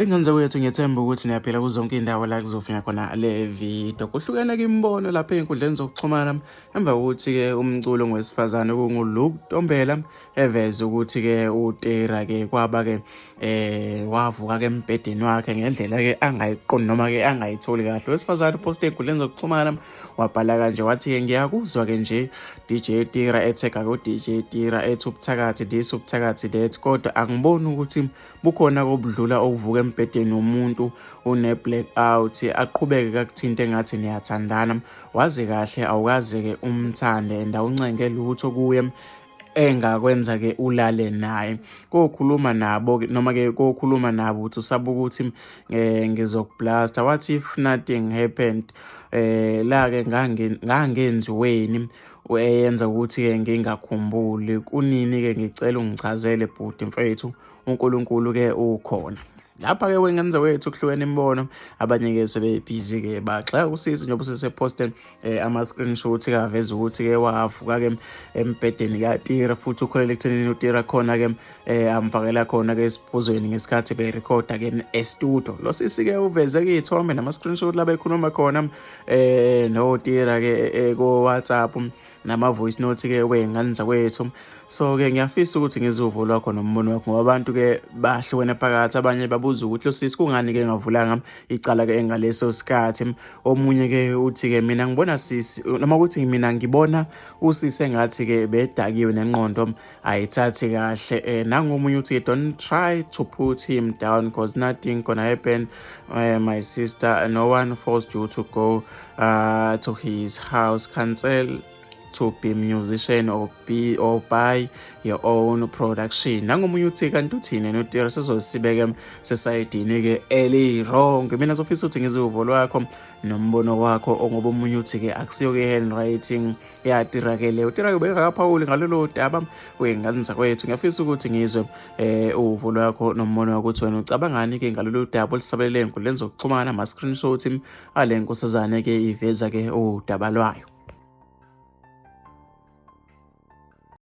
Ingane zakwethu, ngiyethemba ukuthi niyaphila kuzonke iy'ndawo la kuzofika khona le video. Kuhlukene-ke imibono lapha ey'nkundleni zokuxhumana emva kokuthi-ke umculo ngowesifazane okunguLuke Ntombela eveze ukuthi-ke uTira-ke kwaba-ke wavuka-ke embhedeni wakhe ngendlela-ke angayiqondi noma-ke angayitholi kahle. Owesifazane uposte ey'nkundleni zokuxhumana wabhala kanje wathi-ke ngiyakuzwa-ke nje DJ Tira ethega ku-DJ Tira ethi ubuthakathi this, ubuthakathi that, kodwa angiboni ukuthi bukhona kobudlula okuvuka embhedeni womuntu une-black out aqhubeke kakuthinte engathi niyathandana, wazi kahle awukaze-ke umthande and awuncenge lutho kuye engakwenza-ke ulale naye. Kokhuluma nabo-ke noma-ke kokhuluma nabo ukuthi usaba ukuthi ngizokublasta. What if nothing happened? La-ke ngangenziweni eyenza ukuthi-ke ngingakhumbuli. Kunini-ke? Ngicela ungichazele bhuti mfethu, uNkulunkulu-ke ukhona. Lapha-ke wengane wethu kuhlukene imibono, abanye-ke sebebhizi-ke bagxeka usisi njengoba usesephoste ama-screenshot-ke aveza ukuthi-ke wavuka-ke embhedeni kaTira futhi ukholele ekuthenini uTira khona-ke amfakela khona-ke esiphuzweni ngesikhathi berekhoda-ke e-studio. Lo sisi-ke uveze-ke iy'thombe nama-screenshot la bekhuluma khona noTira-ke ko-WhatsApp nama-voice note-ke wey'ngane zakwethu. So-ke ngiyafisa ukuthi ngizwe uvo lwakho nombono wakho ngoba abantu-ke bahlukene phakathi. Abanye babuza ukuthi lo sisi kungani-ke engavulanga icala-ke ngaleso sikhathi. Omunye-ke uthi-ke mina ngibona sisi noma ukuthi mina ngibona usisi engathi-ke bedakiwe nengqondo ayithathi kahle. Nangomunye uthi-ke don't try to put him down because nothing gonna happen, my sister, no one forced you to go to his house. Cancel to be musician or be or buy your own production. Nangomunye uthi kanti uthini noTira sezosibeke sesayidini-ke eli-wrong. Mina zofisa ukuthi ngizwe uvo lwakho nombono wakho, ngoba omunye uthi-ke akusiyo-ke handwriting yaTira-ke le. UTira-ke bengakaphawuli ngalolo daba wey'ngane zakwethu. Ngiyafisa ukuthi ngizwe uvo lwakho nombono wakho ukuthi wena ucabangani-ke ngalolu daba olusabalele ey'nkundleni zokuxhumana, ama-screenshot ale nkosazane-ke iveza-ke udaba lwayo.